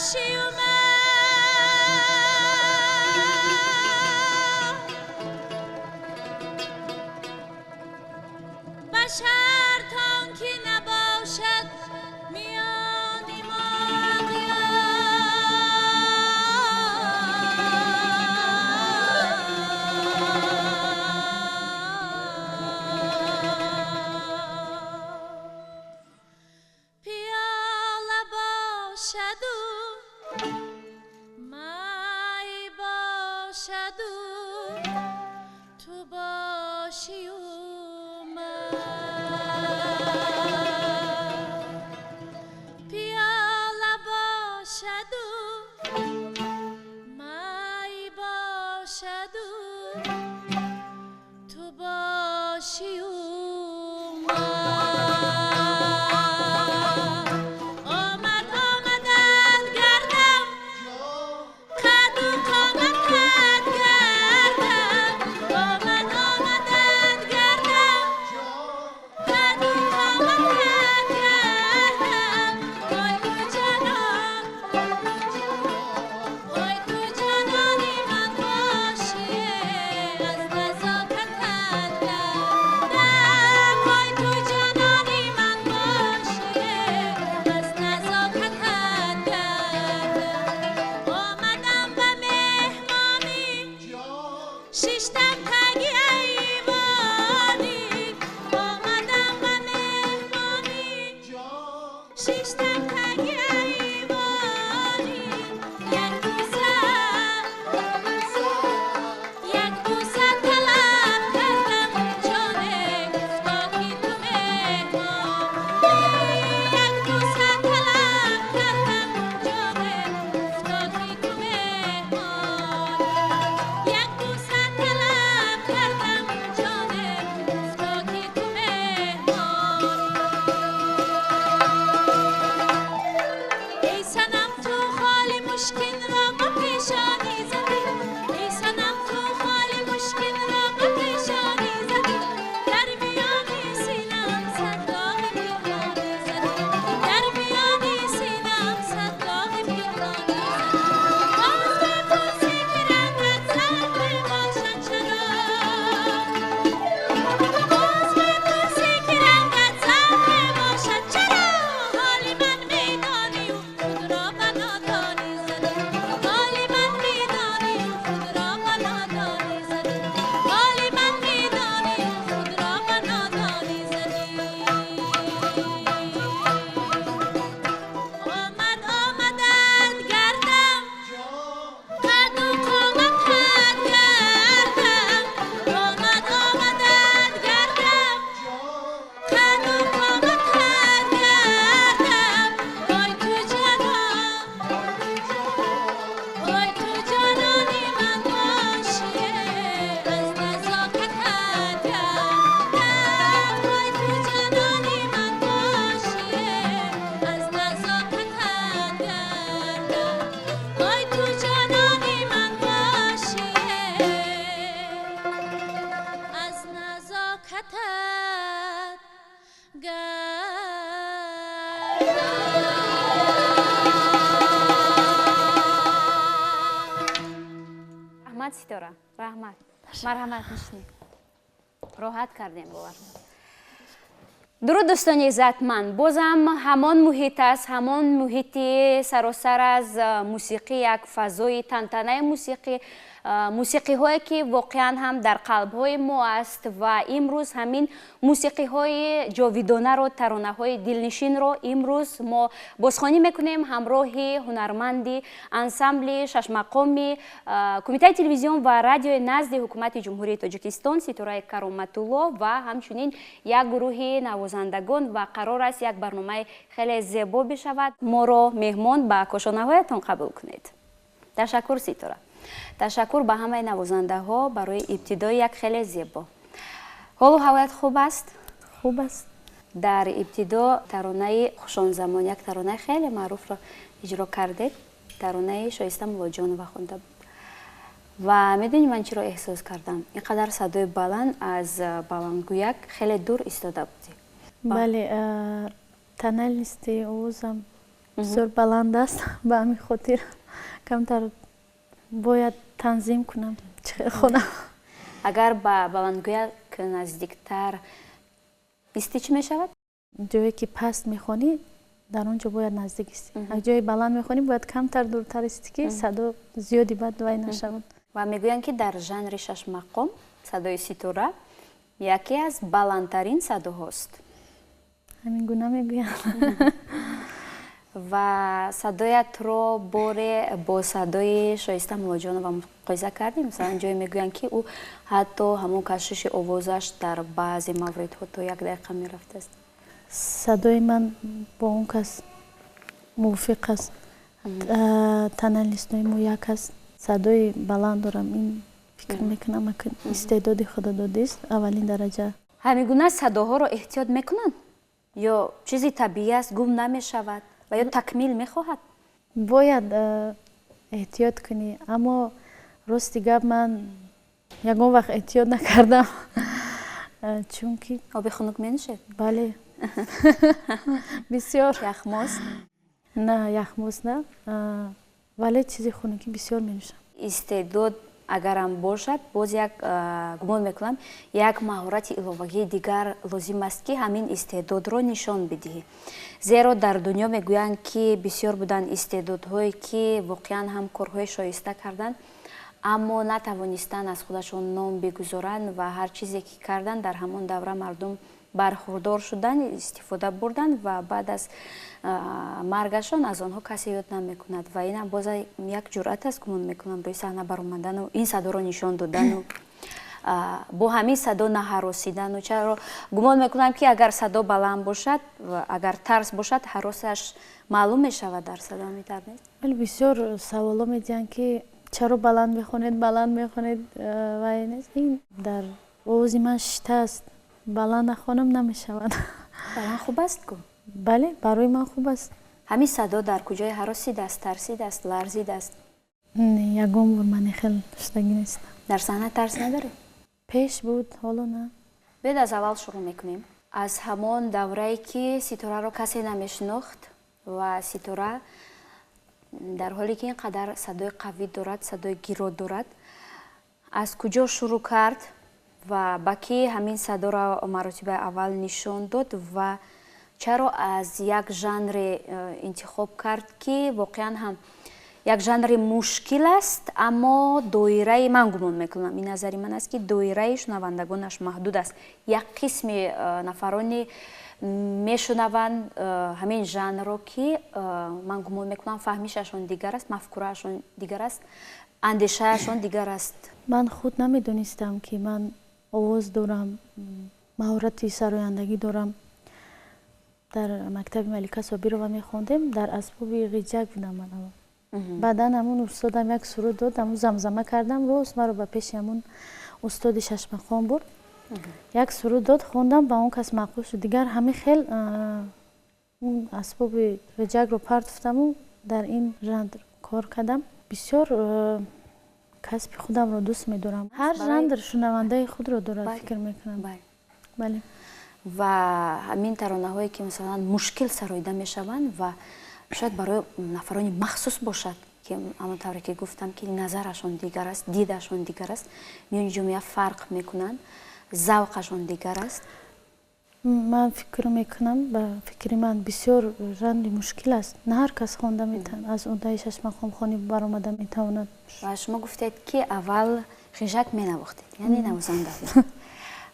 باشی و من بشر تان که نباشد میان ما پیاله باشد و می باشد و تو باشی و من پیاله باشد و می باشد و تو باشی و من آمد آمدت گردم قد و قامت قد گردم آمد آمدت گردم قد و قامت قد گردم وای تو جانان وای تو جانانی من باشی از نزاکتت گردم وای تو جانانی من باشی از نزاکتت گردم آمدم به مهمانی شیشتم تگی ایوانی آمدم به مهمانی شیشتم تگی ایوانی یک بوسه یک بوسه طلب کردم جانه گفتا که تو مهمانی یک بوسه طلب کردم جانه گفتا که تو مهمانی یک بوسه طلب کردم جانه گفتا که تو مهمانی ای صنم تو خال مشکین را به پیشانی زدی ای صنم تو خال مشکین را به پیشانی زدی در میان سینم صد داغ پنهانی زدی در میان سینم صد داغ پنهانی زدی باز بپرسی که رنگت زرد باشد چرا باز بپرسی که رنگت زرد باشد چرا حال من میدانی و خود را به نادانی زدی حال من میدانی و خود را به نادانی زدی حال من میدانی و خود را به نادانی زدی آمد آمدت گردم قد و قامت قد گردم آمد آمدت گردم قد و قامت قد گردم وای تو جانان وای تو جانانی من باشی از نزاکتت گردم وای تو جانانی من باشی از نزاکتت گردم وای تو جانانی من باشی از نزاکتت گردم. Раҳмат, Ситора, раҳмат. Марҳамат, нишинед. Роҳат кардем, бовар. Дуруд, дӯстони иззатманд. Бозам ҳамон муҳит аст, ҳамон муҳити саросар аз мусиқӣ, як фазои тантанаи мусиқӣ, мусиқиҳое ки воқеан ҳам дар қалбҳои мо аст ва имрӯз ҳамин мусиқиҳои ҷовидонаро, таронаҳои дилнишинро имрӯз мо бозхонӣ мекунем ҳамроҳи ҳунарманди ансамбли шашмақоми Кумитаи телевизион ва радиои назди Ҳукумати Ҷумҳурии Тоҷикистон Ситораи Кароматулло ва ҳамчунин як гурӯҳи навозандагон ва қарор аст як барномаи хеле зебо бишавад. Моро меҳмон ба кошонаҳоятон қабул кунед. Ташаккур, Ситора. Ташаккур ба ҳамаи навозандаҳо барои ибтидои як хеле зебо. Ҳолу ҳавоят хуб аст? Хуб аст. Дар ибтидо таронаи Хушонзамон, як таронаи хеле маъруфро иҷро кардед. Таронаи Шоиста Муллоҷонова хонда буд. Ва медонӣ, ман чиро эҳсос кардам? Ин қадар садои баланд аз баландгӯяк хеле дур истода будӣ. Бале, тональности овозам Бисёр баланд аст, ба ҳамин хотир камтар бояд танзим кунам, чӣ хел хонам. Агар ба баландгӯяк наздиктар истӣ, чӣ мешавад? Ҷое ки паст мехонӣ, дар он ҷо бояд наздик истӣ. Агар ҷои баланд мехонӣ, бояд камтар дуртар истӣ, ки садо зиёди бад вай нашавад. Ва мегӯянд, ки дар жанри шашмақом садои Ситора яке аз баландтарин садоҳост. Ҳамин гуна мегӯянд. Ва садоятро боре бо садои Шоиста Муллоҷонова муқоиса кардем. Масалан, ҷое мегӯянд, ки ӯ ҳатто ҳамон кашиши овозаш дар баъзе мавридҳо то як дақиқа мерафтааст. Садои ман бо он кас мувофиқ аст, тональность ҳои мо як аст. Садои баланд дорам, ин фикр мекунам, истеъдоди худододист аввалин дараҷа. Ҳамин гуна садоҳоро эҳтиёт мекунанд ё чизи табиӣ аст, гум намешавад ва ё такмил мехоҳад? Бояд эҳтиёт кунӣ, аммо рости гап, ман ягон вақт эҳтиёт накардам, чунки Оби хунук менӯшед? Бале, бисёр. Яхмоз? На, яхмоз на, вале чизи хунукӣ бисёр менӯшам. Истеъдод агарам бошад, боз як, гумон мекунам, як маҳорати иловагии дигар лозим аст, ки ҳамин истеъдодро нишон бидиҳӣ, зеро дар дунё мегӯянд, ки бисёр буданд истеъдодҳое, ки воқеан ҳам корҳои шоиста карданд, аммо натавонистанд аз худашон ном бигузоранд ва ҳар чизе ки карданд, дар ҳамон давра мардум бархурдор шуданд, истифода бурданд ва баъд аз маргашон аз онҳо касе ёд намекунад. Ва инам боз як ҷуръат аст, гумон мекунам, рӯи саҳна баромадану ин садоро нишон додану бо ҳамин садо наҳаросидану. Чаро гумон мекунам, ки агар садо баланд бошад, агар тарс бошад, ҳаросаш маълум мешавад дар садо. Ҳамин нест? Вале бисёр саволо медиҳанд, ки чаро баланд мехонед, баланд мехонед. Вай нест, ин дар овози ман шиштааст, баланд нахонам намешавад. Баланд хуб аст ку? Бале, барои ман хуб аст. Ҳамин садо дар куҷое ҳаросидааст, тарсидааст, ларзидааст? Не, ягон бор ман хел шудагӣ нестам. Дар саҳна тарс надоред? Пеш буд, ҳоло на. Биёед, аз аввал шурӯъ мекунем, аз ҳамон даврае, ки Ситораро касе намешинохт ва Ситора дар ҳоле ки ин қадар садои қавӣ дорад, садои гиро дорад, аз куҷо шурӯъ кард ва ба кӣ ҳамин садоро маротибаи аввал нишон дод ва чаро аз як жанре интихоб кард, ки воқеан ҳам як жанри мушкил аст, аммо доираи, ман гумон мекунам, ин назари ман аст, ки доираи шунавандагонаш маҳдуд аст. Як қисми нафарони мешунаванд ҳамин жанрро, ки ман гумон мекунам, фаҳмишашон дигар аст, мафкураашон дигар аст, андешаашон дигар аст. Ман худ намедонистам, ки ман овоз дорам, маҳорати сарояндагӣ дорам. Дар мактаби Малика Собирова мехондем, дар асбоби ғиҷак будам ман аввал. Баъдан ҳамун устодам як суруд дод, ҳамун замзама кардам, рост маро ба пеши ҳамун устоди шашмақом бурд. Як суруд дод, хондам, ба он кас маъқул шуд. Дигар ҳамин хел он асбоби ғиҷакро партофтаму дар ин жанр кор кардам. Бисёр касби худамро дӯст медорам. Ҳар жанр шунавандаи худро дорад, фикр мекунам, бале. Ва ҳамин таронаҳое, ки масалан мушкил сароида мешаванд ва шояд барои нафарони махсус бошад, ки ҳамон тавре ки гуфтам, ки назарашон дигар аст, дидашон дигар аст, миёни ҷомеа фарқ мекунанд, завқашон дигар аст. Ман фикр мекунам, ба фикри ман, бисёр жанри мушкил аст, на ҳар кас хонда метавонад, аз уҳдаи шашмақомхонӣ баромада метавонад. Ва шумо гуфтед, ки аввал ғижак менавохтед, яъне навозанда будед,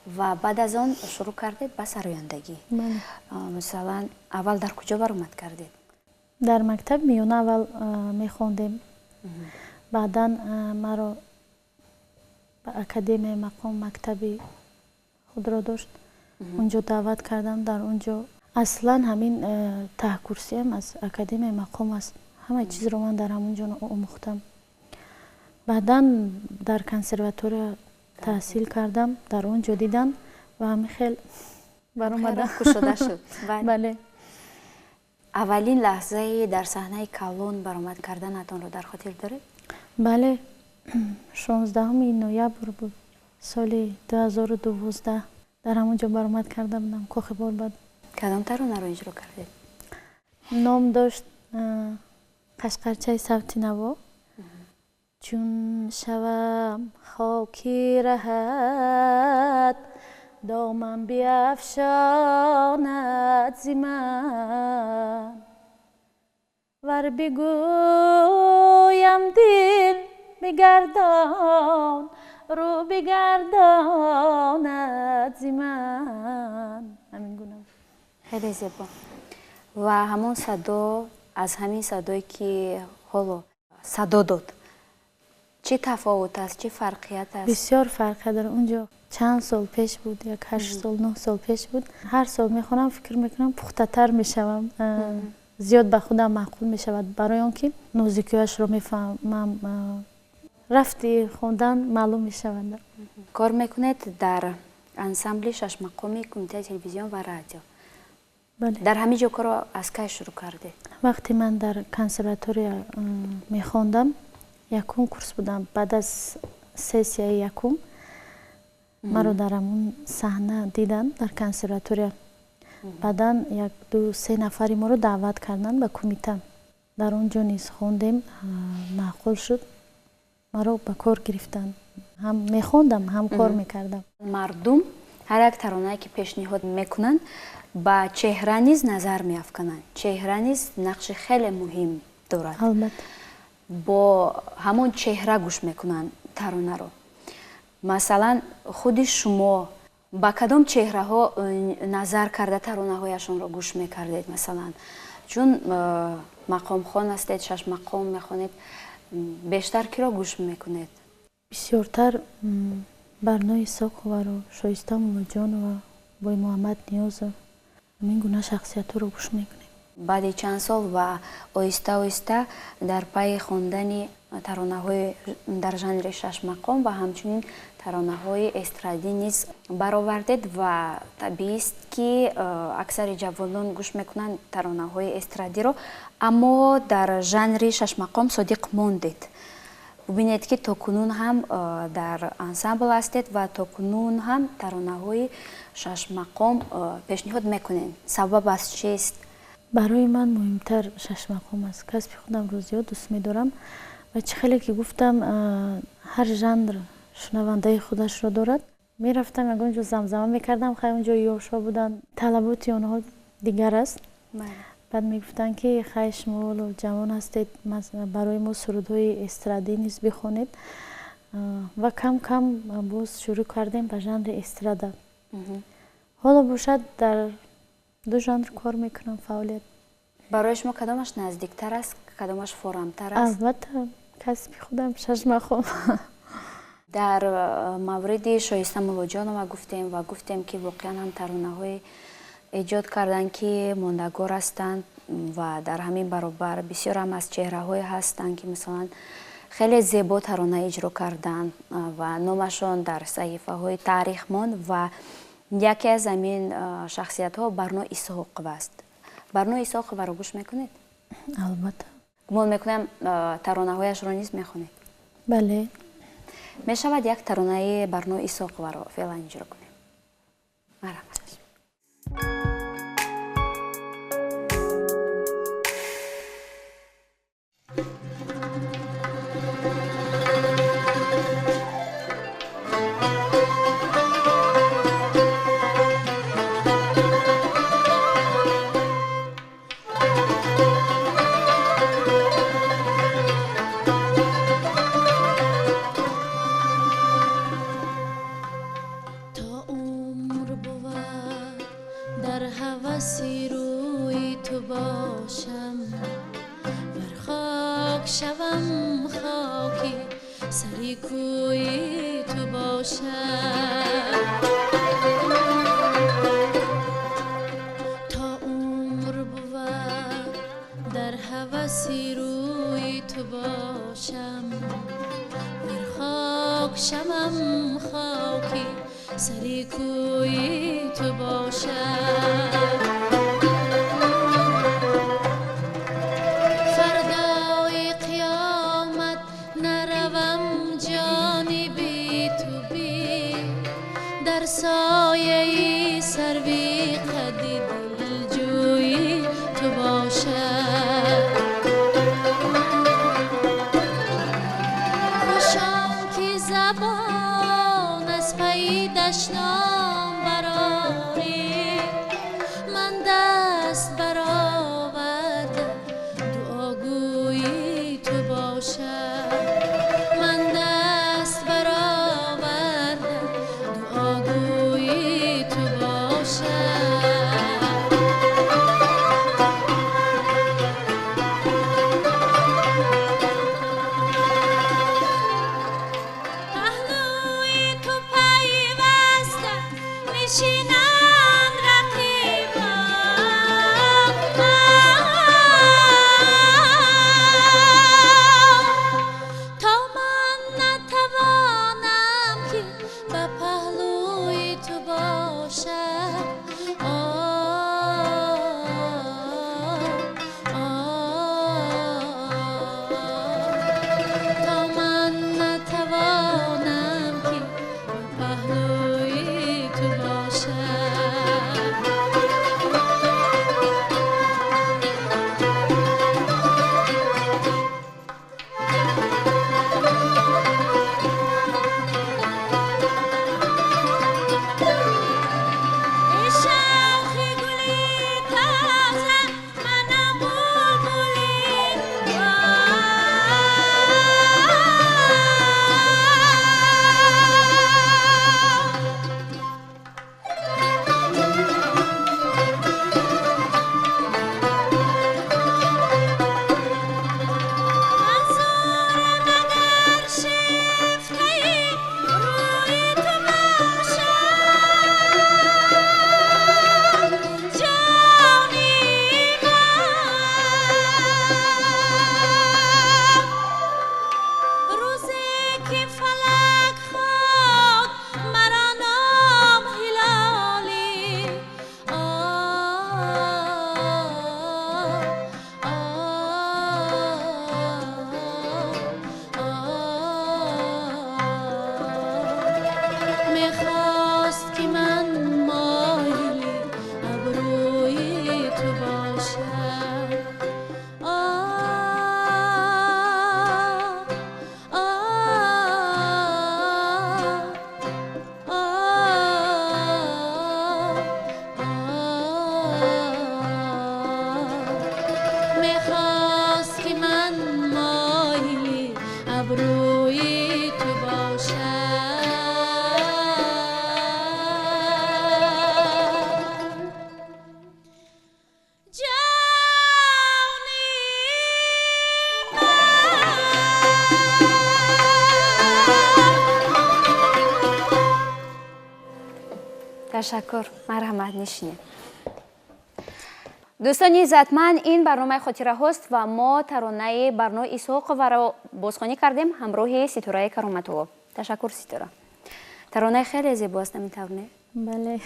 ва баъд аз он шурӯъ кардед ба сарояндагӣ. Масалан, аввал дар куҷо баромад кардед? Дар мактаби миёна аввал мехондем, баъдан маро ба Академияи мақом, мактаби худро дошт, унҷо даъват кардам. Дар он ҷо аслан ҳамин таҳкурсиам аз Академияи мақом аст, ҳамаи чизро ман дар ҳамон ҷо омӯхтам. Баъдан дар консерватория таҳсил кардам, дар он ҷо дидам ва ҳамин хел баромадам. Кушода шуд. Бале. Аввалин лаҳзаи дар саҳнаи калон баромад карданатонро дар хотир доред? Бале, 16-уми ноябр буд, соли 2012. Дар ҳамон ҷо баромад карда будам, Кохи Борбад. Кадом таронаро иҷро кардед? Ном дошт Қашқарчаи савти наво. Чун шавам хоки раҳат, доман биафшонад зи ман. Вар бигӯям дил бигардон, рӯ бигардонад зи ман. Ҳамин гуна. Хеле зебо. Ва ҳамон садо, аз ҳамин садое ки ҳоло садо дод, чӣ тафовут аст, чӣ фарқият аст? Бисёр фарқият дорад. Унҷо чанд сол пеш буд, як 8 сол, 9 сол пеш буд. Ҳар сол мехонам, фикр мекунам, пухтатар мешавам, зиёд ба худам маъқул мешавад, барои он ки нозикиҳояшро мефаҳмам, рафти хондан маълум мешавад. Кор мекунед дар ансамбли шашмақоми Кумитаи телевизион ва радио. Дар ҳамин ҷо корро аз кай шурӯъ кардед? Вақте ман дар консерватория мехондам, якум курс будам, баъд аз сессияи якум маро дар ҳамун саҳна диданд дар консерватория. Баъдан як, ду, се нафари моро даъват карданд ба кумита. Дар он ҷо низ хондем, маъқул шуд, маро ба кор гирифтанд. Ҳам мехондам, ҳам кор мекардам. Мардум ҳар як таронае ки пешниҳод мекунанд, ба чеҳра низ назар меафкананд. Чеҳра низ нақши хеле муҳим дорад. Албатта. Бо ҳамон чеҳра гӯш мекунанд таронаро. Масалан, худи шумо ба кадом чеҳраҳо назар карда таронаҳояшонро гӯш мекардед? Масалан, чун мақомхон ҳастед, шашмақом мехонед, бештар киро гӯш мекунед? Бисёртар Барно Исоқоваро, Шоиста Муллоҷонова, Боймуҳаммад Ниёзов, ҳамин гуна шахсиятҳоро гӯш мекунем. Баъди чанд сол ва оҳиста оҳиста дар пайи хондани таронаҳои дар жанри шашмақом ва ҳамчунин таронаҳои эстрадӣ низ баровардед. Ва табиист, ки аксари ҷавонон гӯш мекунанд таронаҳои эстрадиро, аммо дар жанри шашмақом содиқ мондед. Бубинед, ки то кунун ҳам дар ансамбл ҳастед ва то кунун ҳам таронаҳои шашмақом пешниҳод мекунед. Сабаб аз чист? Барои ман муҳимтар шашмақом аст. Касби худамро зиёд дӯст медорам ва чӣ хеле ки гуфтам, ҳар жанр шунавандаи худашро дорад. Мерафтам, ягон ҷо замзама мекардам, хай, он ҷо ёшҳо буданд, талаботи онҳо дигар аст. Баъд мегуфтанд, ки хай, шумо ҳоло ҷавон ҳастед, барои мо сурудҳои эстрадӣ низ бихонед. Ва кам кам боз шурӯъ кардем ба жанри эстрада. Ҳоло бошад, дар ду жанр кор мекунам, фаъолият. Барои шумо кадомаш наздиктар аст, кадомаш форамтар аст? Албатта, касби худам, шашмақом. Дар мавриди Шоиста Муллоҷонова гуфтем ва гуфтем, ки воқеан ҳам таронаҳое эҷод карданд, ки мондагор ҳастанд. Ва дар ҳамин баробар бисёр ҳам аз чеҳраҳое ҳастанд, ки масалан хеле зебо тарона иҷро карданд ва номашон дар саҳифаҳои таърих монд. Ва яке аз ҳамин шахсиятҳо Барно Исҳоқова аст. Барно Исҳоқоваро гӯш мекунед? Албатта. Гумон мекунам, таронаҳояшро низ мехонед. Бале. Мешавад, як таронаи Барно Исҳоқоваро феълан иҷро кунем? Марҳамат. То умр бувад, дар ҳаваси рӯи ту бошам. Вар хок шавам, хоки сари кӯи ту бошам. То умр бувад, дар ҳаваси рӯи ту бошам. Вар хок шавам, хоки сари кӯи ту бошам. Фардои қиёмат наравам ҷониби ту би, дар сояи сарви қади дилҷӯи ту бошам. ابروی تو باشد. جانی من. Ташаккур, марҳамат, нишинед. Дӯстони иззатманд, ин барномаи хотираҳост ва мо таронаи Барно Исҳоқоваро бозхонӣ кардем ҳамроҳи Ситораи Кароматулло. Ташаккур, Ситора. Таронаи хеле зебо аст, ҳамин тавр не? Бале.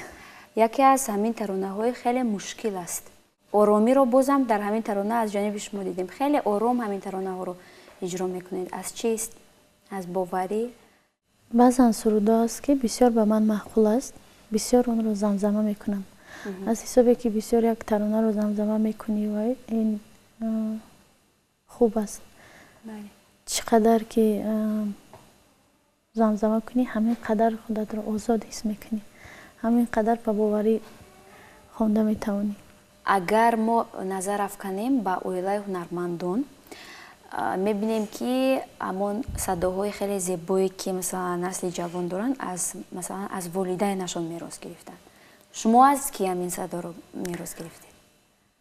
Яке аз ҳамин таронаҳои хеле мушкил аст. Оромиро бозам дар ҳамин тарона аз ҷониби шумо дидем. Хеле ором ҳамин таронаҳоро иҷро мекунед. Аз чист? Аз боварӣ? Баъзан сурудҳо аст, ки бисёр ба ман маъқул аст, бисёр онро замзама мекунам. Аз ҳисобе ки бисёр як таронаро замзама мекунӣ, ва ин хуб аст. Чӣ қадар ки замзама кунӣ, ҳамин қадар худатро озод ҳис мекунӣ, ҳамин қадар ба боварӣ хонда метавонӣ. Агар мо назар афканем ба оилаи ҳунармандон, мебинем, ки ҳамон садоҳои хеле зебое, ки масалан насли ҷавон доранд, аз масалан аз волидайнашон мерос гирифтанд. Шумо аз ки ҳамин садоро мерос гирифтед?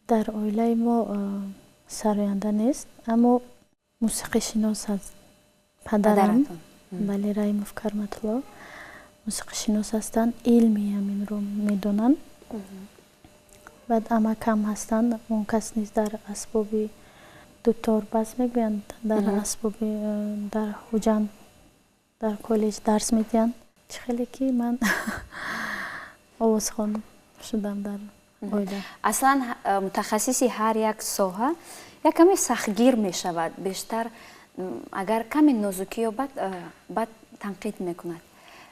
Дар оилаи мо сароянда нест, аммо мусиқишинос аст падарам. Бале, Раимов Карматулло мусиқишинос ҳастанд, илми ҳаминро медонанд. Баъд амакам ҳастанд, он кас низ дар асбоби дутор бас мегӯянд, дар асбоби дар Хуҷанд дар коллеҷ дарс медиҳанд. Чӣ хеле ки ман овозхон шудам дар оила. Аслан мутахассиси ҳар як соҳа як каме сахтгир мешавад, бештар агар каме нозукӣ ёбад, баъд танқид мекунад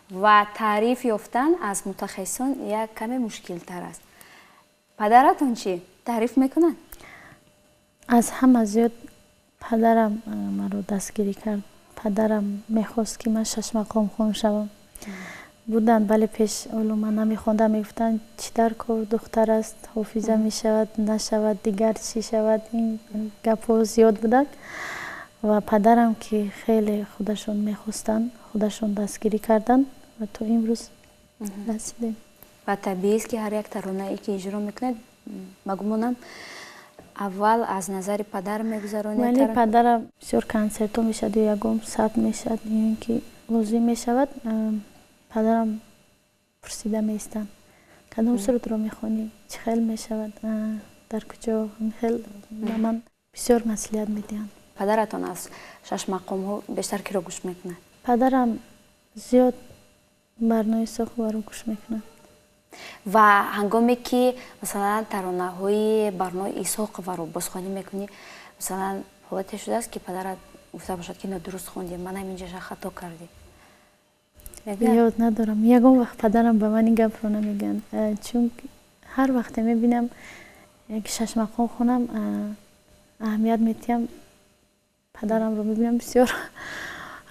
ва таъриф ёфтан аз мутахассисон як каме мушкилтар аст. Падаратон чӣ, таъриф мекунанд? Аз ҳама зиёд падарам маро дастгирӣ кард. Падарам мехост, ки ман шашмақомхон шавам. Буданд, бале, пеш оло ман намехондам, мегуфтанд, чӣ дар кор духтар аст, ҳофиза мешавад, нашавад, дигар чӣ шавад. Ин гапҳо зиёд буданд ва падарам, ки хеле худашон мехостанд, худашон дастгирӣ карданд ва то имрӯз расидем. Ва табиист, ки ҳар як таронае ки иҷро мекунед, ба гумонам, аввал аз назари падар мегузаронед. Вале падарам бисёр консертҳо мешавад ё ягон сабт мешавад, ё ин ки лозим мешавад, падарам пурсида меистанд, кадом сурудро мехонӣ, чӣ хел мешавад, дар куҷо, хел ба ман бисёр маслиҳат медиҳанд. Падаратон аз шашмақомҳо бештар киро гӯш мекунад? Падарам зиёд Барнои Исоқоваро гӯш мекунад. Ва ҳангоме ки масалан таронаҳои Барнои Исоқоваро бозхонӣ мекунӣ, масалан ҳолате шудааст, ки падарат гуфта бошад, ки нодуруст хондӣ, ман ҳаминҷаша хато кардӣ? Ёд надорам, ягон вақт падарам ба ман ин гапро намегӯянд, чун ҳар вақте мебинам як шашмақом хонам, аҳамият медиҳам, падарамро мебинам, бисёр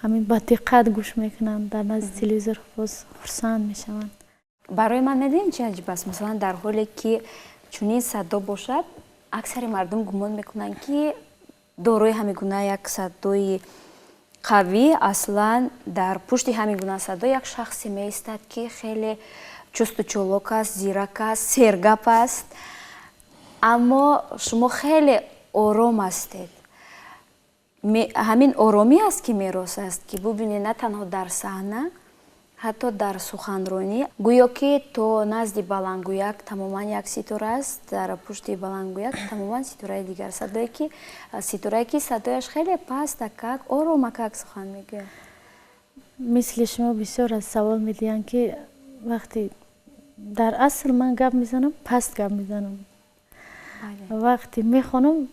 ҳамин ба диққат гӯш мекунанд дар назди телевизор, боз хурсанд мешаванд. Барои ман медонед, чӣ аҷиб аст? Масалан, дар ҳоле ки чунин садо бошад, аксари мардум гумон мекунанд, ки дорои ҳамин гуна як садои қавӣ, аслан дар пушти ҳамин гуна садо як шахсе меистад, ки хеле чусту чолок аст, зирак аст, сергап аст. Аммо шумо хеле ором ҳастед. Ҳамин оромӣ аст, ки мерос аст, ки бубинед, на танҳо дар саҳна, ҳатто дар суханронӣ гӯё ки то назди баландгӯяк тамоман як ситора аст, дар пушти баландгӯяк тамоман ситораи дигар, садое ки ситорае ки садояш хеле паст, акак ором акак сухан мегӯяд. Мисли шумо бисёр аз савол медиҳанд, ки вақте дар асл ман гап мезанам, паст гап мезанам, вақте мехонам,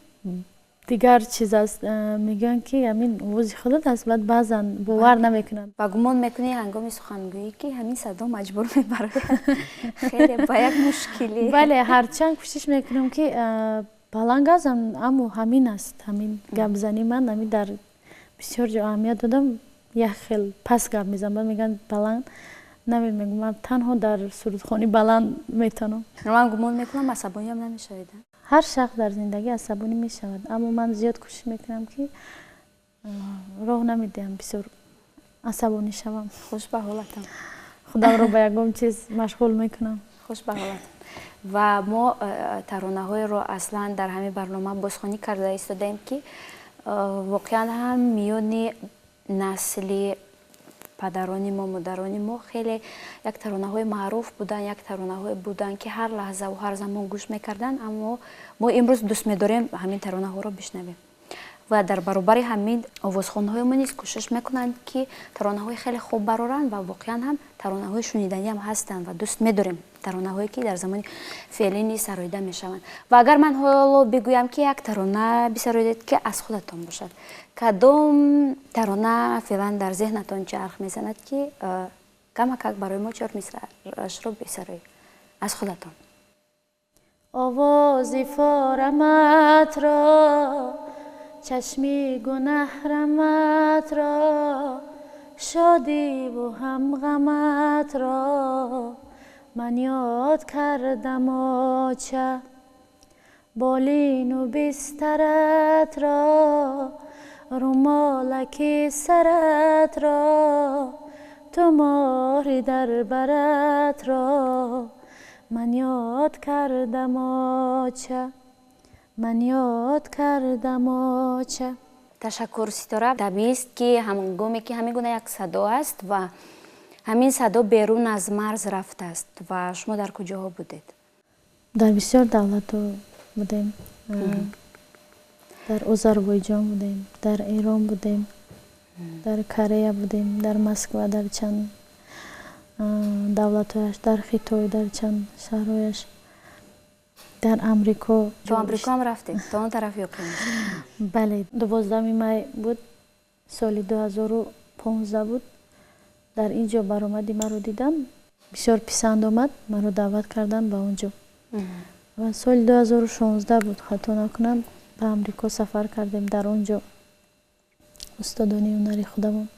дигар чиз аст. Мегӯянд, ки ҳамин овози худат аст, баъд баъзан бовар намекунанд. Ва гумон мекунӣ, ҳангоми сухангӯӣ, ки ҳамин садо маҷбур мебарад хеле ба як мушкилӣ? Бале, ҳарчанд кӯшиш мекунам, ки баланд газам, аммо ҳамин аст, ҳамин гапзанӣ ман ҳамин дар бисёр ҷо аҳамият додам, як хел паст гап мезанам, баъд мегӯянд, баланд намегӯям, ман танҳо дар сурудхонӣ баланд метавонам. Ман гумон мекунам, асабониам намешавед? Ҳар шахс дар зиндагӣ асабонӣ мешавад, аммо ман зиёд кӯшиш мекунам, ки Роҳ намедиҳам бисёр асабонӣ шавам. Хуш ба ҳолатам. Худамро ба ягон чиз машғул мекунам. Хуш ба ҳолатам. Ва мо таронаҳоеро аслан дар ҳамин барнома бозхонӣ карда истодаем, ки воқеан ҳам миёни насли падарони мо, модарони мо хеле як таронаҳои маъруф буданд, як таронаҳое буданд, ки ҳар лаҳзаву ҳар замон гӯш мекарданд, аммо мо имрӯз дӯст медорем ҳамин таронаҳоро бишнавем. Ва дар баробари ҳамин овозхонҳои мо низ кӯшиш мекунанд, ки таронаҳои хеле хуб бароранд ва воқеан ҳам таронаҳои шуниданӣ ҳам ҳастанд ва дӯст медорем таронаҳое, ки дар замони феълӣ низ сароида мешаванд. Ва агар ман ҳоло бигӯям, ки як тарона бисароидед, ки аз худатон бошад, кадом тарона феълан дар зеҳнатон чарх мезанад, ки камакак барои мо чор мисраашро бисароед аз худатон? Овози фораматро, чашми гунаҳраматро, шодиву ҳамғаматро ман ёд кардам, оча. Болину бистаратро, румолаки саратро, тумори дар баратро ман ёд кардам, оча, ман ёд кардам, оча. Ташаккур, Ситора. Табиист, ки ҳангоме ки ҳамин гуна як садо аст ва ҳамин садо берун аз марз рафтааст, ва шумо дар куҷоҳо будед? Дар бисёр давлатҳо будем. Дар Озарбойҷон будем, дар Эрон будем, дар Корея будем, дар Москва, дар чанд давлатҳояш, дар Хитой, дар чанд шаҳрҳояш, дар Амрико. То Амрико ҳам рафтед, то он тарафи уқёнус? Бале, 12 май буд, соли 2015 буд. Дар ин ҷо баромади маро дидам, бисёр писанд омад, маро даъват карданд ба он ҷо. Ва соли 2016 буд, хато накунам, ба Амрико сафар кардем. Дар он ҷо устодони ҳунари худамон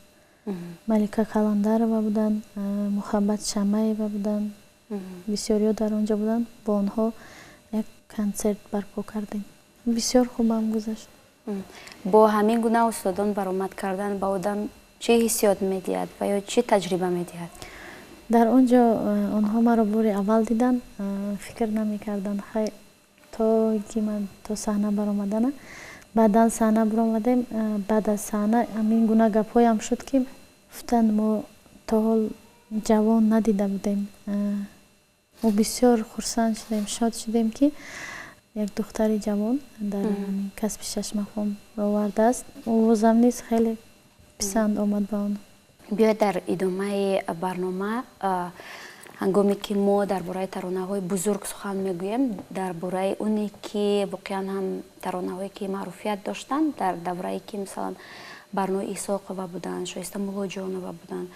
Малика Каландарова буданд, Муҳаббат Шамаева буданд, бисёриҳо дар он ҷо буданд. Бо онҳо як консерт барпо кардем, бисёр хубам гузашт. Бо ҳамин гуна устодон баромад кардан ба одам чӣ ҳиссиёт медиҳад ва ё чӣ таҷриба медиҳад? Дар он ҷо онҳо маро бори аввал диданд, фикр намекарданд, хай, то ки ман то саҳна баромадана. Баъдан саҳна баромадем, баъд аз саҳна ҳамин гуна гапҳоям шуд, ки гуфтанд, мо то ҳол ҷавон надида будем, мо бисёр хурсанд шудем, шод шудем, ки як духтари ҷавон дар касби шашмақом ровардааст. Овозам низ хеле писанд омад ба он. Биёед, дар идомаи барнома, ҳангоме ки мо дар бораи таронаҳои бузург сухан мегӯем, дар бораи оне ки воқеан ҳам таронаҳое ки маъруфият доштанд дар даврае ки, мисалан, Барно Исоқова буданд, Шоиста Муллоҷонова буданд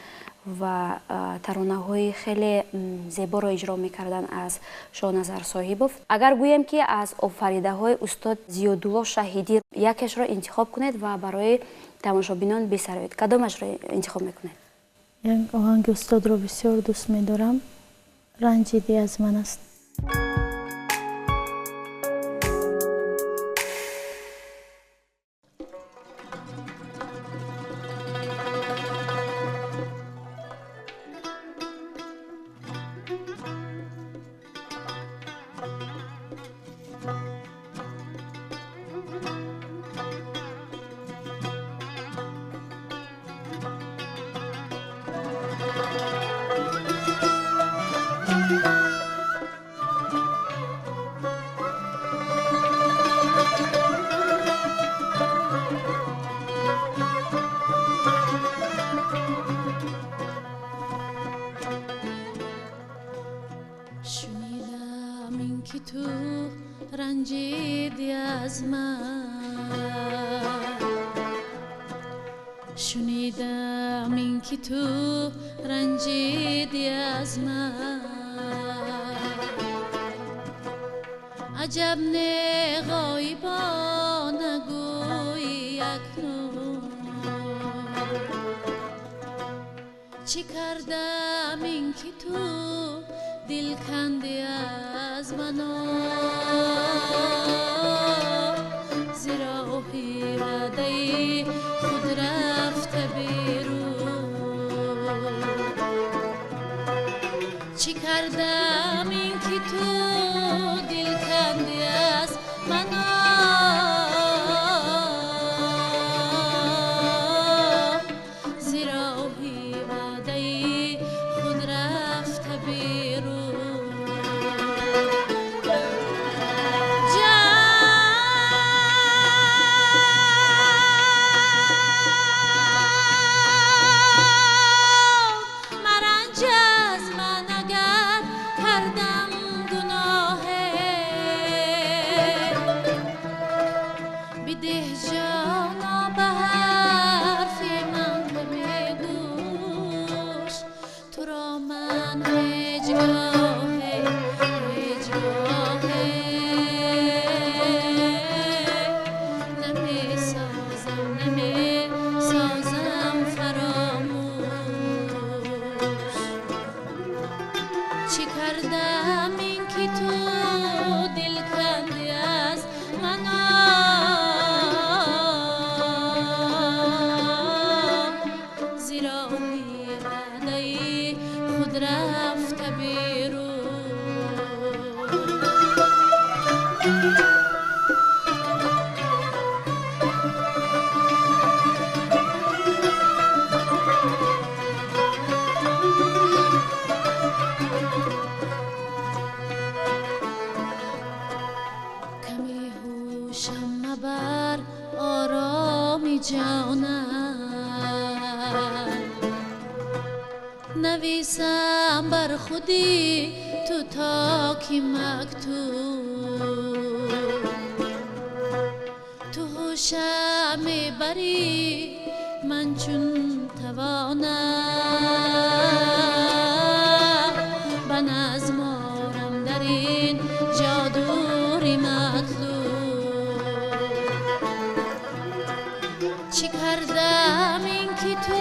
ва таронаҳои хеле зеборо иҷро мекарданд аз Шоҳназар Соҳибов. Агар гӯем, ки аз офаридаҳои устод Зиёдулло Шаҳидӣ якешро интихоб кунед ва барои тамошобинон бисароед, кадомашро интихоб мекунед? Як оҳанги устодро бисёр дӯст медорам, «Ранҷидӣ аз ман» аст. Шунидам ин ки ту ранҷидӣ аз ман, шунидам ин ки ту ранҷидӣ аз ман. Аҷаб не, ғоибона гӯӣ акнун, чӣ кардам ин ки ту дил кандӣ аз мано? Зи роҳи ваъдаи худ рафт. Чӣ кардам ин ки ту дил кандӣ аз мано, зи роҳи ваъдаи худ рафта берун. Чӣ кардам ин ки ту дил кандӣ аз мано, зи роҳи ваъдаи худ рафта берун. Бар ороми ҷонам нависам бар худи ту то ки мактуб, ту ҳуша мебарӣ ман чун тавонам, ба назм орам дар ин ҷодури матлуб. Чӣ кардам ин ки ту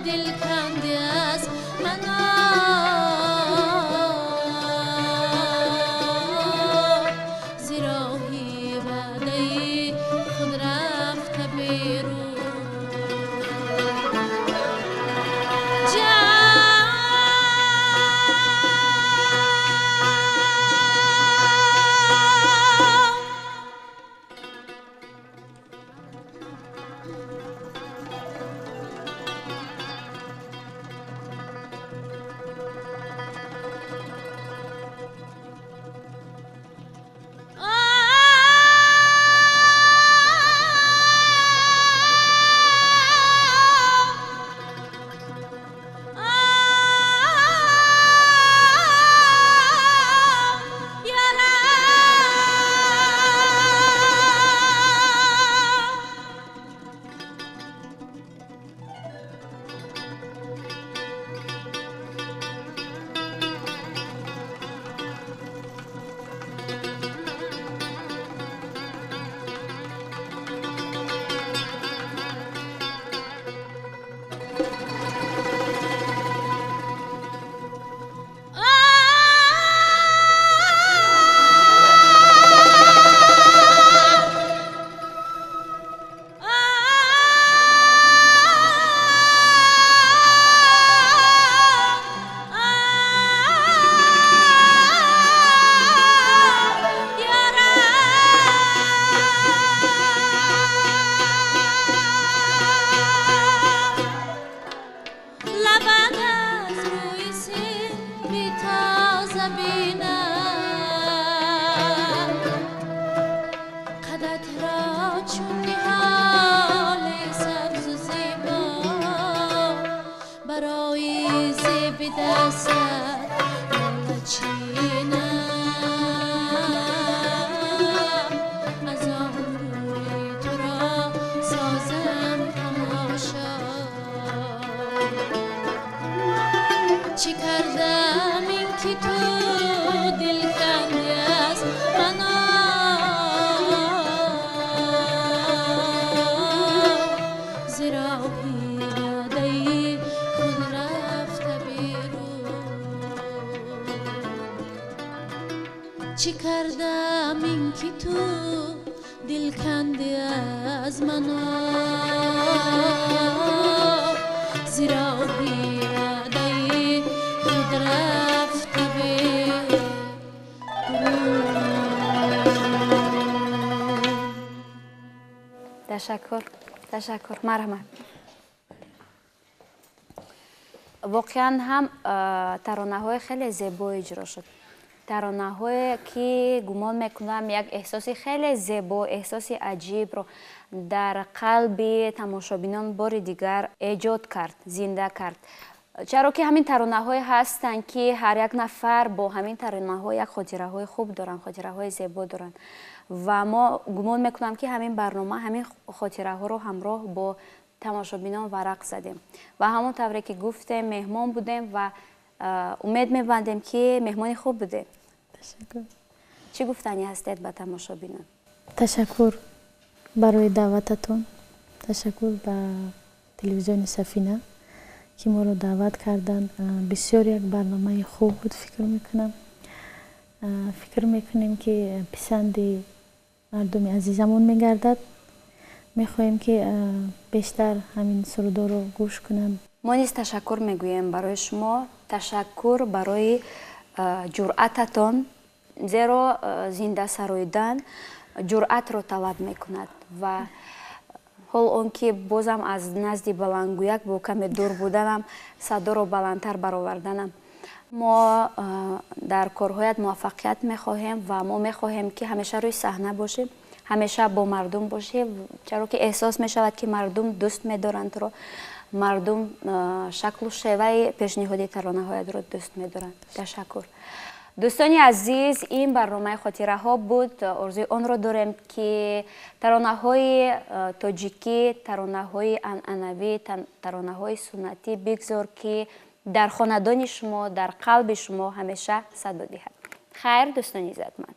дил кандӣ аз мано, зи роҳи ваъдаи худ рафта берун. Чӣ кардам ин ки ту дил кандӣ аз мано, зи роҳи ваъдаи худ рафта берун. Чӣ кардам ин ки ту дил кандӣ аз мано, зи роҳи ваъдаи худ рафта Ташаккур, ташаккур, марҳамат. Воқеан ҳам таронаҳои хеле зебо иҷро шуд, таронаҳое ки гумон мекунам як эҳсоси хеле зебо, эҳсоси аҷибро дар қалби тамошобинон бори дигар эҷод кард, зинда кард. Чаро ки ҳамин таронаҳое ҳастанд, ки ҳар як нафар бо ҳамин таронаҳо як хотираҳои хуб доранд, хотираҳои зебо доранд. Ва мо гумон мекунам, ки ҳамин барнома ҳамин хотираҳоро ҳамроҳ бо тамошобинон варақ задем. Ва ҳамон тавре ки гуфтем, меҳмон будем ва умед мебандем, ки меҳмони хуб будем. Ташаккур. Чӣ гуфтанӣ ҳастед ба тамошобинон? Ташаккур барои даъвататон, ташаккур ба телевизиони Сафина, ки моро даъват карданд. Бисёр як барномаи хуб буд, фикр мекунам. Фикр мекунем, ки писанди мардуми азизамон мегардад. Мехоҳем, ки бештар ҳамин сурудоро гӯш кунанд. Мо низ ташаккур мегӯем барои шумо, ташаккур барои ҷуръататон, зеро зинда сароидан ҷуръатро талаб мекунад. Ва ҳол он ки бозам аз назди баландгӯяк бо каме дур буданам, садоро баландтар бароварданам. Мо дар корҳоят муваффақият мехоҳем ва мо мехоҳем, ки ҳамеша рӯи саҳна бошем, ҳамеша бо мардум бошем, чаро ки эҳсос мешавад, ки мардум дӯст медоранд туро, мардум шаклу шеваи пешниҳоди таронаҳоятро дӯст медоранд. Ташаккур. Дӯстони азиз, ин барномаи хотираҳо буд. Орзуи онро дорем, ки таронаҳои тоҷикӣ, таронаҳои анъанавӣ, таронаҳои суннатӣ бигзор, ки дар хонадони шумо, дар қалби шумо ҳамеша садо диҳад. Хайр, дӯстони иззатманд.